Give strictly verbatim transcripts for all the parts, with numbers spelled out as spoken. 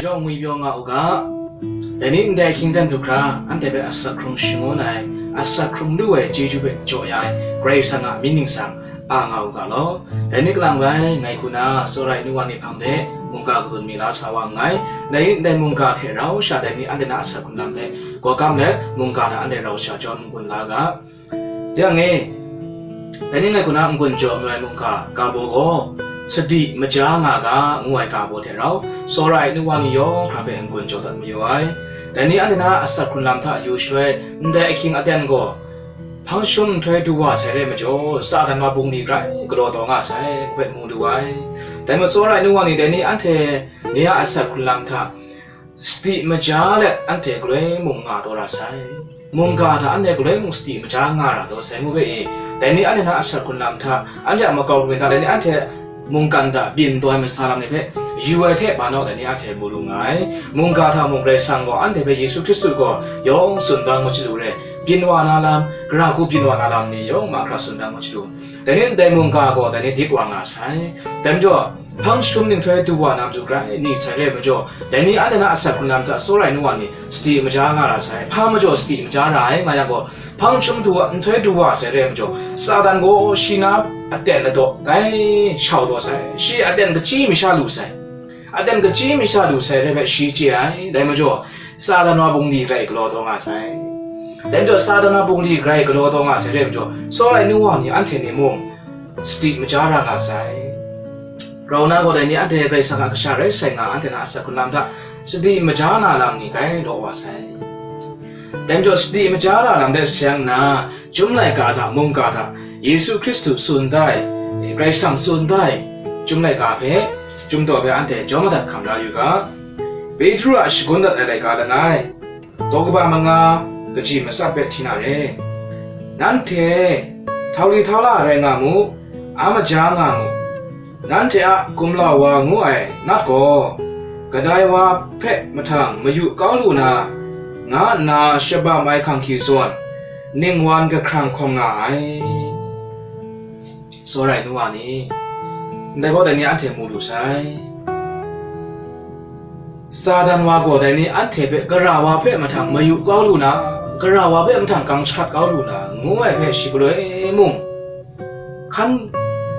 Yawng ngwi pyaw nga u ga, dai ni ndai ahkying dan du hkra, anhte hpe asak hkrung shangun ai, asak hkrung lu ai chyeju hpe jaw ya ai Karai Kasang a mying ningsang a nga u ga law. Dai ni kalang bai, ngai hku na tsawra ai nu wa ni hpang de mungga katsun mi la sa wa nngai. Dai ni ndai mungga hte rau sha dai ni anhte na asak hkrung lam hte gawgam let, mungga hta anhte rau sha chyawm n-gun la ga. Yang e, dai ni ngai hku na n-gun jaw mayu ai mungga ga baw gaw, sadi maja nga ga, ngu ai ga baw hte rau, tsawra ai nu wa ni yawng hkra hpe n-gun jaw dat mayu ai. Dai ni anhte na asak hkrung lam hta yu shaloi, ndai ahkying aten gaw, hpang jahtum nhtoi du wa sai re ai majaw, Satan wa bungli grai galaw taw nga sai, ngu hpe mu lu ai. Dai majaw, tsawra ai nu wa ni, dai ni anhte ni a asak hkrung lam hta, sadi maja let anhte galoi mung nga taw ra sai. Mungga hta anhte galoi mung sadi maja nga ra taw sai, ngu hpe e. Dai ni anhte na asak hkrung lam hta, anhte a makau hkrum hta, dai ni anhte mungkan hta byin taw ai masa lam ni hpe yu ai hte manaw, dai ni anhte mu lu nga ai. Mungga hta mung Karai Kasang gaw anhte hpe Yesu Hkristu gaw yawng tsun dan ngut chyalu re, byin wa na lam, gara hku byin wa na lam ni yawng mahkra tsun dan ngut chyalu. Dai ni ndai mungga gaw dai ni dik wa nga sai. Dai majaw, hpang jahtum nhtoi du wa na matu grai ni sai re ai majaw, dai ni anhte na asak hkrung lam hta tsawra ai nu wa ni sadi maja nga ra sai. Hpa majaw sadi maja ra ai, nga yang gaw, hpang jahtum du wa, nhtoi du wa sai re ai majaw, Satan gaw shi na aten ladaw grai shau taw sai. Shi aten kachyi masha lu sai. Aten kachyi masha lu sai re ai hpe shi chye ai. Dai majaw, Satan wa bungli grai galaw taw nga sai. Dai majaw, Satan wa bungli grai galaw taw nga sai re ai majaw, tsawra ai nu wa ni anhte ni mung sadi maja ra nga sai. Rau na gaw, dai ni anhte Karai Kasang a kasha rai sai nga, anhte na asak hkrung lam hta sadi maja na lam ni grai law wa sai. Dai majaw, sadi maja ra lam de seng nna, Chyum laika hta mungga hta Yesu Hkristu tsun da ai, Karai Kasang tsun da ai Chyum laika hpe, Chyum daw hpe anhte jawm madat hkam la yu ga. Petru a shagun dat ai laika langai, daw kaba manga, kaji matsat hpe hti na re. Nanhte htau li htau la rai nga mu, a maja nga mu. Nanhte a kumlau wa ngu ai nat gaw, kadai wa hpe mahtang mayu kau lu na, nga nna shabam ai hkang hki zawn, ningwan kahkrang hkawm nga ai. Tsawra ai nu wa ni, ndai gaw dai ni anhte mu lu sai. Satan wa gaw dai ni anhte hpe gara wa hpe mahtang mayu kau lu na, gara wa hpe mahtang gang jahkrat kau lu na, ngu ai hpe shi galoi mung, hkan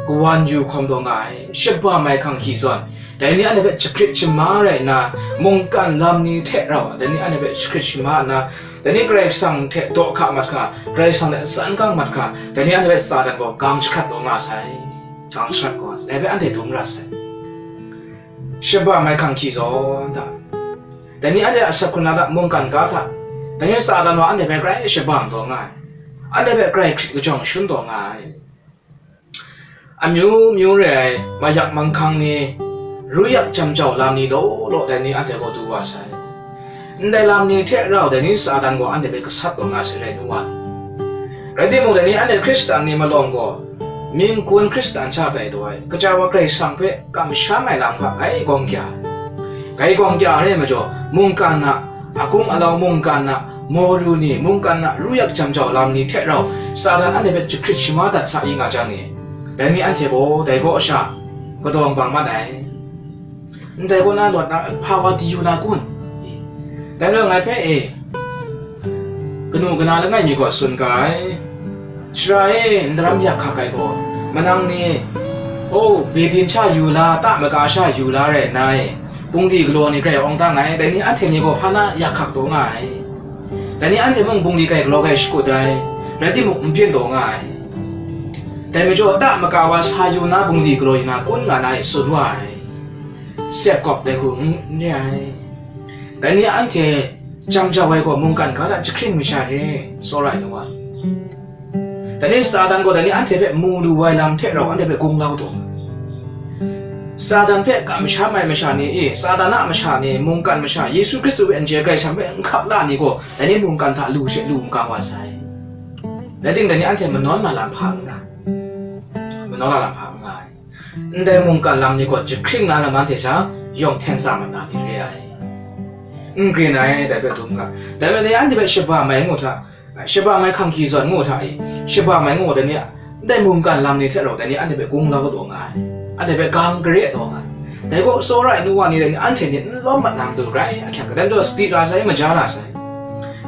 kawan yu hkawm taw nga ai, shabam ai hkang hki zawn, dai ni anhte hpe jahkrit shama rai nna, mungkan lam ni hte rau, dai ni anhte hpe jahkrit shama nna, dai ni Karai Kasang hte daw hka mat hkra, Karai Kasang hte tsan gang mat hkra, dai ni anhte hpe Satan gaw gang jahkrat taw nga sai, gang jahkrat taw nga sai, dai hpe anhte dum ra sai. Shabam ai hkang hki zawn hta, dai ni anhte a asak hkrung lam hta, mungkan ga hta, dai ni Satan wa anhte hpe grai shabam taw nga ai, anhte hpe grai hkrit kajawng shun taw nga ai. Amyu myu re ai mayak manghkang ni, ruyak jam jau lam ni law law dai ni anhte gaw du wa sai. Ndai lam ni hte rau dai ni Satan gaw anhte hpe gasat taw nga sai rai nu wa. Rai timung, dai ni anhte Hkristan ni malawng gaw, mying gun Hkristan sha tai taw ai, kaja wa Karai Kasang hpe kamsham ai lam hta grai gawng kya, grai gawng kya re ai majaw, mungkan a, akum alau mungkan a, mawru ni, mungkan a ruyak jam jau lam ni hte rau, Satan anhte hpe jahkrit shama dat sa i nga jang e, dai ni anhte gaw dai kaw sha kadawng bang mat ai. Ndai kaw na lawt na hpa wa di yu na kun? Dai majaw ngai hpe e, kanu kana langai mi gaw tsun ga ai. Sara e, ndaram yak hkak ai gaw, manang ni, o, Bedin sha yu la, ta maga sha yu la rai nna e, bungli galaw ni grai awng dang ai, dai ni anhte ni gaw hpa na yak hkak taw nga ai. Dai ni anhte mung bungli grai galaw grai shakut ai, rai timung, n byin taw nga ai. Dai majaw, ta maga wa sa yu na, bungli galaw yu na, kun nga na e tsun wa ai. Sep kawp dai hku n, n re ai. Dai ni anhte jam jau ai gaw mungkan ga hta jahkring masha re, tsawra ai nu wa. Dai ni Satan gaw dai ni anhte hpe mu lu ai lam hte rau anhte hpe gunglau taw. Satan hpe kamsham ai masha ni e, Satan a masha ni, mungkan masha, Yesu Hkristu hpe n chye ai Karai Kasang hpe n hkap la ni gaw, dai ni mungkan hta lu she lu makang wa sai. Rai timung, dai ni anhte manawn na lam hpa n nga, manawn na lam hpa n nga ai. Ndai mungkan lam ni gaw jahkring na lam anhte sha yawng hten tsa mat na ni re ai. N grin ai, dai hpe dum ga. Dai hpe dai ni anhte hpe shabam ai ngu hta, shabam ai hkang hki zawn ngu hta e, shabam ai ngu dai ni, ndai mungkan lam ni hte rau dai ni anhte hpe gunglau taw nga ai, anhte hpe gang gare taw nga ai. Dai gaw tsawra ai nu wa ni rai ni, anhte ni n lawm mat na matu rai ahkyak, dai majaw sadi ra sai, maja ra sai.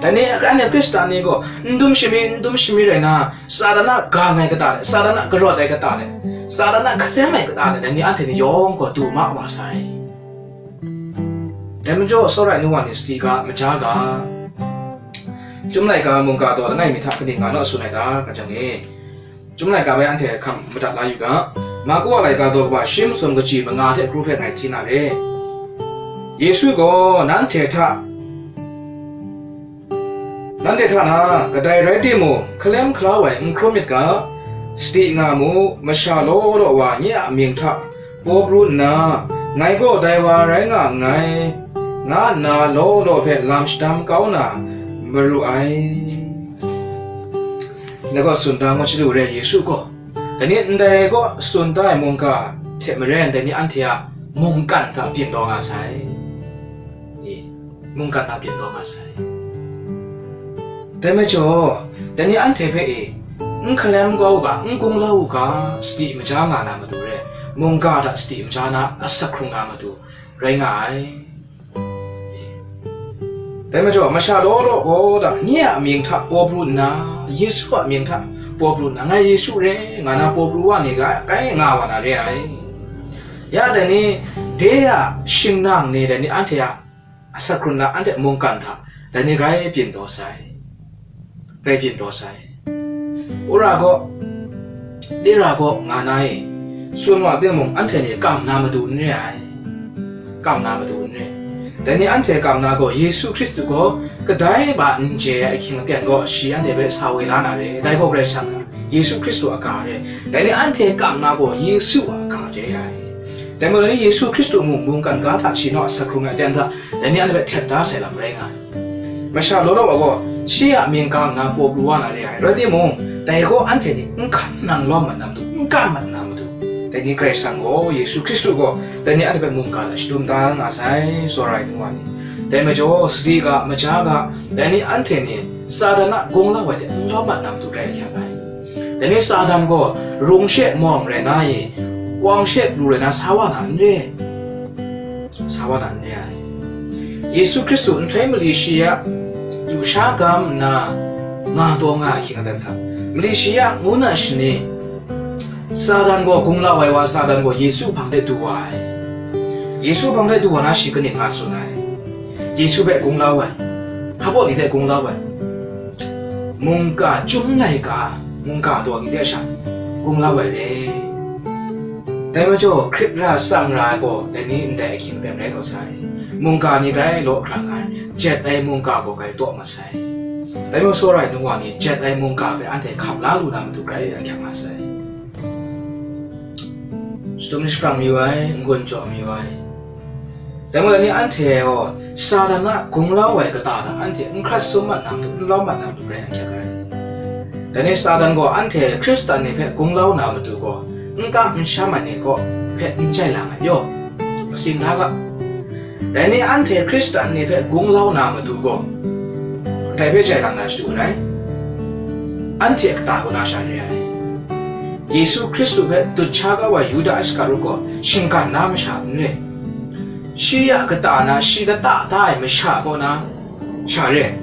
Dai ni anhte Hkristan ni gaw n dum shami, n dum shami rai na, Satan a gang ai kata let, Satan a karawt ai kata let, Satan a hkalem ai kata let, dai ni anhte ni yawng gaw du ma wa sai. Dai majaw tsawra ai nu wa ni sadi ga, maja ga. Chyum laika mungga daw langai mi hta kaning nga naw tsun ai ta, ka jang e. Chyum laika bai anhte hkam madat la yu ga. Marku a laika daw kaba shi masum kaji manga hte kru hpe ngai hti na re. Yesu gaw nanhte hta, nanhte hta na kadai rai timung, hkalem hkalau ai n hkrum myit ga, sadi nga mu, masha law law wa nye a mying hta paw pru nna, ngai gaw dai wa rai nga nngai, nga nna law law hpe lam shadam kau na maru ai. Ndai gaw tsun da ngut chyalu re, Yesu gaw, dai ni ndai gaw tsun da ai mungga hte maren, dai ni anhte a mungkan hta byin taw nga sai. Mungkan hta byin taw nga sai. Dai majaw, dai ni anhte hpe e, n hkalem kau u ga, n gunglau u ga, sadi maja nga na matu re, mungga hta sadi maja na asak hkrung na matu rai nga ai. Dai majaw, masha law law gaw da, nye a mying hta paw pru nna, Yesu a mying hta paw pru nna, ngai Yesu re nga na paw pru wa ni ga, kai nga wa na re ai. Ya dai ni, de a shingnang ni dai ni anhte a asak hkrung na anhte mungkan hta, dai ni rai byin taw sai, rai byin taw sai. Wora gaw, dera gaw nga na e, tsun wa timung, anhte ni kam na matu n re ai, kam na matu n re. Dai ni anhte kam na gaw, Yesu Hkristu gaw kadai ba n chye ai ahkying aten gaw, shi anhte hpe sa woi la na re, dai gaw Karai Kasang Yesu Hkristu a ga re. Dai ni anhte kam na gaw, Yesu a ga re ai. Dai majaw, dai ni Yesu Hkristu mung mungkan ga hta shi naw a asak hkrung ai aten hta, dai ni anhte hpe htet da sai lam rai nga ai. Masha law law wa gaw, shi a mying ga nna paw pru wa na re ai. Rai timung, dai gaw anhte ni n hkan nang lawm mat na matu, n kam mat na matu, dai ni Karai Kasang gaw, Yesu Hkristu gaw, dai ni anhte hpe mungga hta shadum da nga sai, tsawra ai nu wa ni. Dai majaw, sadi ga, maja ga, dai ni anhte ni Satan a gunglau ai hte n lawm mat na matu rai ahkyak ai. Dai ni Satan gaw rung she mawng rai na i, kawng she pru rai na sa wa na n re, sa wa na n re ai. Yesu Hkristu nhtoi mali shi ya, lusha gam nna nga taw nga ai ahkying aten hta, mali shi ya ngu na shani, Satan gaw gunglau ai wa, Satan gaw Yesu hpang de du wa ai. Yesu hpang de du wa na, shi kaning nga tsun ai? Yesu hpe gunglau ai, hpa baw ni hte gunglau ai? Mungga chyum laika, mungga daw ni hte sha gunglau ai re. Dai majaw, hkrit ra tsang ra ai gaw, dai ni ndai ahkying aten rai taw sai. Mungga ni rai law hkra nga ai, jet ai mungga gaw grai taw mat sai. Dai majaw, tsawra ai nu wa ni jet ai mungga hpe anhte hkam la lu na matu grai ahkyak nga sai. Shadum jahprang mayu ai, n-gun jaw mayu ai. Dai majaw, dai ni anhte gaw Satan a gunglau ai kata hta anhte n hkrat sum mat na matu, n lawm mat na matu rai ahkyak ai. Dai ni Satan gaw anhte Hkristan ni hpe gunglau na matu gaw, n kam n sham ai ni kaw hpe n jai lang ai yaw, masin na ga. Dai ni anhte Hkristan ni hpe gunglau na matu gaw, kadai hpe jai lang na shadu ai? Anhte a kata kaw na sha re ai. Yesu Hkristu hpe dut sha kau ai Yuda Iskarut gaw shinggan na masha n re. Shi a kata na, shi kata da ai masha kaw na sha re.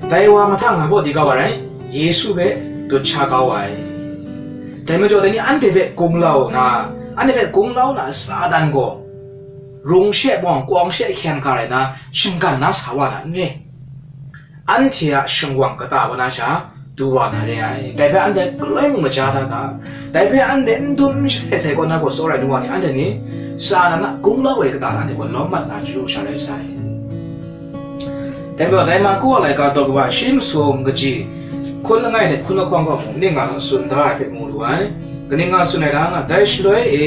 Dai wa mahtang nga baw di kau wa rai, Yesu hpe dut sha kau ai. Dai majaw, dai ni anhte hpe gunglau na, anhte hpe gunglau na Satan gaw, rung she mawng, kawng she hkyen ga rai na, shinggan na sa wa na n re. Anhte a shingwang kata wa na sha, du wa na re ai. Dai hpe anhte galoi mung maja da ga. Dai hpe anhte n dum n shai sai kaw na gaw, tsawra ai nu wa ni, anhte ni Satan a gunglau ai kata na anhte gaw lawm mat na chyalu sha rai sai. Dai majaw, dai Marku a laika daw kaba shi masum kaji hkun langai hte hkun lahkawng gaw mung ning nga tsun da ai hpe mu lu ai. Kaning nga tsun ai ta nga, dai shaloi e,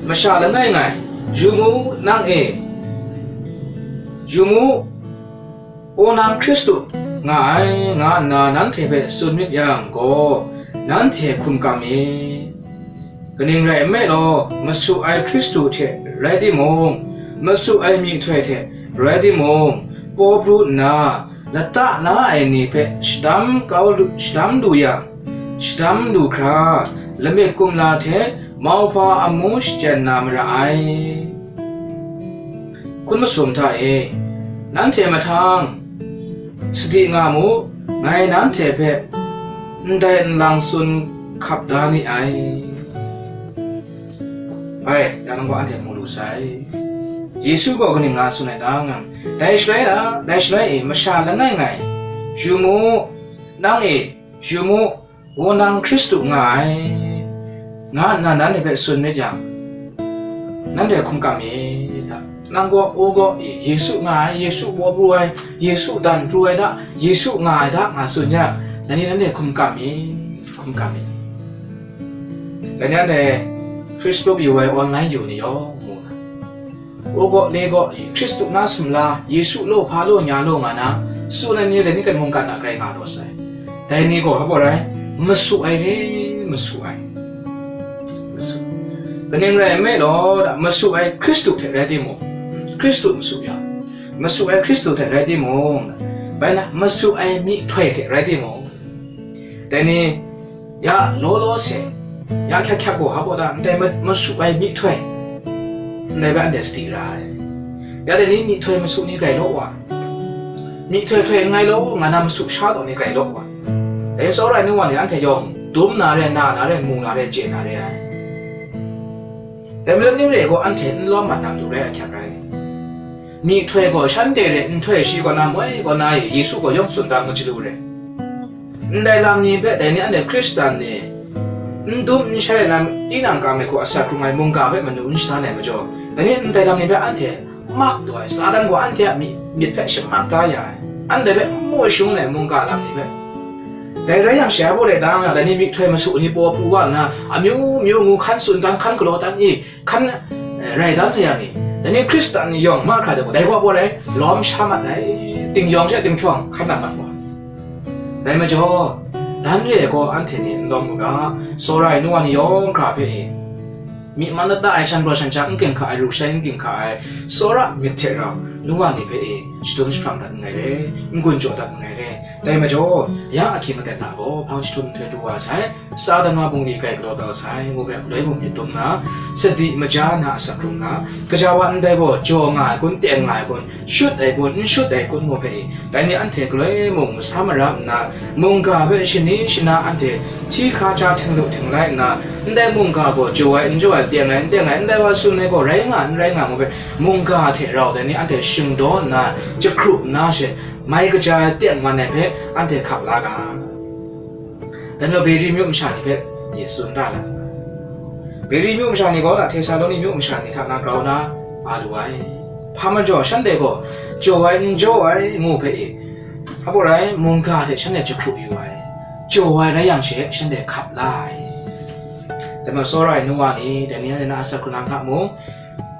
masha langai ngai, yu mu, nang e, yu mu, Wunang Hkristu nga ai, nga nna nanhte hpe tsun myit yang gaw, nanhte hkum kam myit. Kaning rai nme law, masu ai Hkristu hte rai timung, masu ai myihtoi hte rai timung, paw pru nna, lata la ai ni hpe shadam kau lu, shadam lu yang, shadam lu hkra, lamik kumla hte mauhpa amu shachyen na mara ai. Hkun masum hta e, nanhte mahtang, sadi nga mu, ngai nanhte hpe ndai nlang tsun hkap da ni ai. Bai, ya nang gaw anhte mu lu sai. Yesu gaw kaning nga tsun ai ta ngang, dai shaloi a, dai shaloi e, masha langai ngai, yu mu, nang e, yu mu, wunang Hkristu nga ai, nga nna nanhte hpe tsun myit yang, nanhte hkum kam myit ta? Nang gaw, u gaw, Yesu nga ai, Yesu baw pru ai, Yesu dan pru ai ta, Yesu nga ai ta, nga tsun yang, dai ni nanhte hkum kam myit, hkum kam myit. Dai ni anhte Facebook yu ai, online yu ni yawng mu na, u gaw, le gaw, Hkristu na sumla, Yesu law hpa law nya law nga na, tsun ai ni, dai ni hkan mungkan a grai nga taw sai. Dai ni gaw, hpa rai, masu ai re, masu ai. Masu. Kaning rai nme law, da, masu ai Hkristu hte rai timung, Hkristu masu ya, masu ai Hkristu hte rai timung, bai na, masu ai myihtoi hte rai timung, dai ni, ya law law se, ya hkyak hkyak gaw, hpa da, ndai ma-, masu ai myihtoi, ndai bai anhte sadi ra ai. Ya dai ni myihtoi masu ni grai law wa, myihtoi htoi n ngai law, nga na masu sha taw ni grai law wa. Dai tsawra ai nu wa ni anhte yawng dum na re, na na re, mu na re, chye na re ai. Dai majaw ning re gaw anhte n lawm mat na matu rai ahkyak ai. Myihtoi gaw shanhte re nhtoi shi kaw na moi kaw na e Yesu gaw yawng tsun da mu chyalu re. Ndai lam ni hpe dai ni anhte Hkristan ni n dum n shai ai lam, tinang kang ai hku asak hkrung ai mungga hpe manu n shada ai majaw, dai ni ndai lam ni hpe anhte mak taw ai, Satan gaw anhte a myit, myit hpe shamak da ya ai, anhte hpe n maw shung ai mungga lam ni hpe. Dai rai yang, shi a baw le da nga, dai ni myihtoi masu ni paw pru wa nna, amyu myu ngu hkan tsun dan, hkan galaw dan i, hkan, eh, rai dan ya ni, dai ni Hkristan ni yawng mahkra de gaw, dai gaw baw rai, lawm sha mat ai, ting yawng she ting hpyawng hkan nang mat wa. Dai majaw, dan re ai gaw anhte ni n lawm u ga, tsawra ai nu wa ni yawng hkra hpe e, myi man lata ai, shan baw shan hta n ginhka ai, ru shai n ginhka ai, tsawra myit hte rau nu wa ni hpe e, shadum jahprang dat nngai re, n-gun jaw dat nngai re. Dai majaw, ya ahkying aten hta gaw hpang jahtum nhtoi du wa sai, Satan wa bungli grai galaw kau sai, ngu hpe galoi mung myit dum nna, sadi maja na asak hkrung nna, gaja wa ndai gaw jaw nga ai kun, teng nga ai kun, shut ai kun, n shut ai kun, ngu hpe e, dai ni anhte galoi mung masa mara nna, mungga hpe shani shana anhte hti hka ja htinglu htinglai nna, ndai mungga gaw jaw ai n jaw ai, teng ai n teng ai, ndai wa tsun ai gaw rai nga n rai nga, ngu hpe mungga hte rau dai ni anhte shingdaw nna, jahkru nna she, mai kaja ai teng man ai hpe anhte hkap la ga. Dai majaw Beri myu masha ni hpe ni tsun da la. Beri myu masha ni gaw, da, Htesaloni myu masha ni hta na grau na a lu ai. Hpa majaw shanhte gaw jaw ai n jaw ai ngu hpe e, hpa baw rai, mungga hte shanhte jahkru yu ai. Jaw ai rai yang she, shanhte hkap la ai. Dai majaw tsawra ai nu wa ni, dai ni anhte na asak hkrung nang hta mung,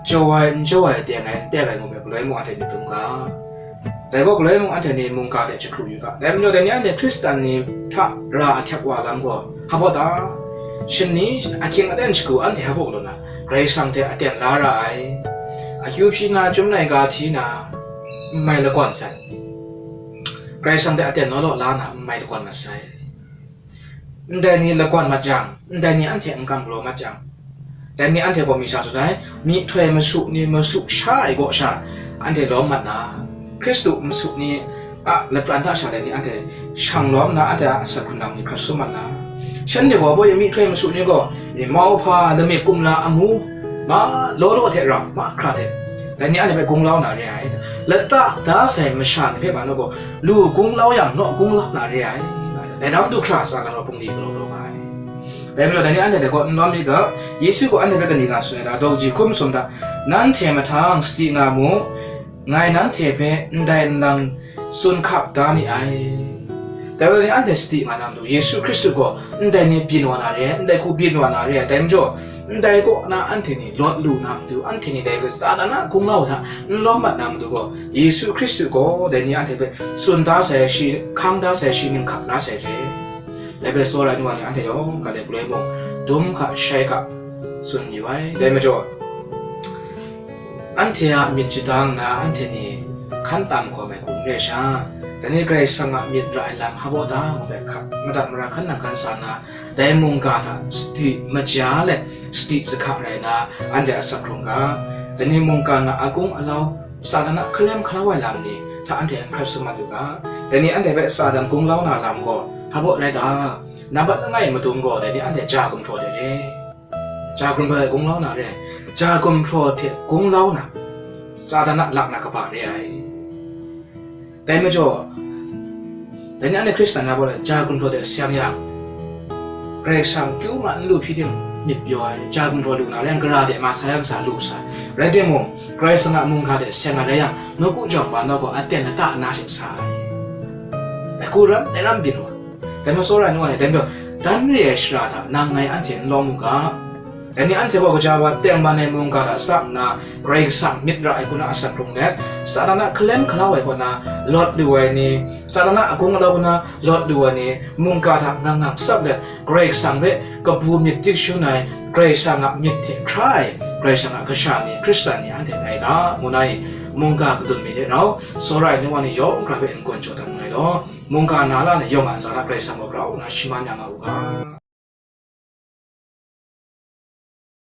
jaw ai n jaw ai, teng ai n teng ai ngu hpe galoi mung anhte myit dum ga. Dai gaw galoi mung anhte ni mungga hte jahkru yu ga. Dai majaw dai ni anhte Hkristan ni hta ra ahkyak wa lam gaw, hpa baw ta? Shani ahkying aten shagu anhte hpa baw galaw na, Karai Kasang hte aten la ra ai, akyu hpyi na, chyum laika hti na, n mai lagawn sai. Karai Kasang hte aten law law la na, n mai lagawn mat sai. Ndai ni lagawn mat jang, ndai ni anhte n kam galaw mat jang, dai ni anhte gaw mi sha tsun ai, myihtoi masu ni masu sha ai kaw sha, anhte lawm mat na, Hkristu masu ni a lapran hta sha dai ni anhte shang lawm nna, anhte a asak hkrung nang ni hkrat sum mat na, shanhte gaw baw e myihtoi masu ni gaw, e, mauhpa, lame kumla amu, ma law law hte rau, mahkra hte, dai ni anhte hpe gunglau na re ai. Lata da sai masha ni hpe ma naw gaw, lu gunglau yang naw gunglau na re ai. Dai lam du hkra, Satan gaw bungli galaw taw nga ai. Dai majaw dai ni anhte dai gaw n lawm myit ga, Yesu gaw anhte hpe kaning nga tsun ai ta? Daw kaji hkum masum hta, nanhte mahtang sadi nga mu, ngai nanhte hpe ndai nlang tsun hkap da ni ai. Dai gaw ni anhte sadi nga na matu, Yesu Hkristu gaw ndai ni byin wa na re ai, ndai hku byin wa na re ai, dai majaw, ndai kaw na anhte ni lawt lu na matu, anhte ni dai gaw Satan a gunglau hta n lawm mat na matu gaw, Yesu Hkristu gaw dai ni anhte hpe tsun da sai, shi hkang da sai, shi ning hkap la sai re. Dai hpe tsawra ai nu wa ni anhte yawng hkra de galoi mung, dum hka shai hka tsun yu ai. Dai majaw, anhte a myit shadang nna, anhte ni hkan tam hkawm ai hku n re sha, Dai ni Karai Kasang a myit ra ai lam hpa baw da ngu hpe hka, madat mara hkan nang hkan sa nna, dai mungga hta sadi maja let sadi sahka rai nna, anhte a asak hkrung ga. Dai ni mungga na agung alau, Satan a hkalem hkalau ai lam ni hta anhte n hkrat sum mat u ga. Dai ni anhte hpe Satan gunglau na lam gaw hpa baw rai ga. Nambat langai madung gaw dai ni anhte ja gumhpraw hte re. Ja gumhpraw hte gunglau na re ai. Ja gumhpraw hte gunglau na, Satan a lak na kaba re ai. Dai majaw, dai ni anhte Hkristan na baw le, ja gumhpraw hte seng yang, Karai Kasang kyu ma n lu hpyi ting myit pyaw ai, ja gumhpraw lu na re yang, gara de ma sa yang sa lu sa. Rai timung, Karai Kasang a mungga de seng ai rai yang, nawku jawng wa nawku aten lata na shing sa ai. Ai hku ram, ai ram byin wa. Dai majaw, tsawra ai nu wa ni, dai majaw, dan re ai shara hta nang ngai anhte n lawm u ga. Dai ni anhte gaw kaja wa tengman ai mungga hta sa nna, Karai Kasang myit ra ai hku na asak hkrung let, Satan a hkalem hkalau ai kaw na lawt lu ai ni, Satan a agung alau hku na lawt lu ai ni, mungga hta ngang ngang tsap let, Karai Kasang hpe kabu myit dikshun ai, Karai Kasang a myit hte hkra ai, Karai Kasang a kasha ni, Hkristan ni anhte tai ga, ngu na i, mungga kadun mi hte rau, tsawra ai nu wa ni yawng hkra hpe n-gun jaw dat nngai law, mungga na la na yawng a ntsa hta Karai Kasang gaw grau nna shaman ya nga u ga.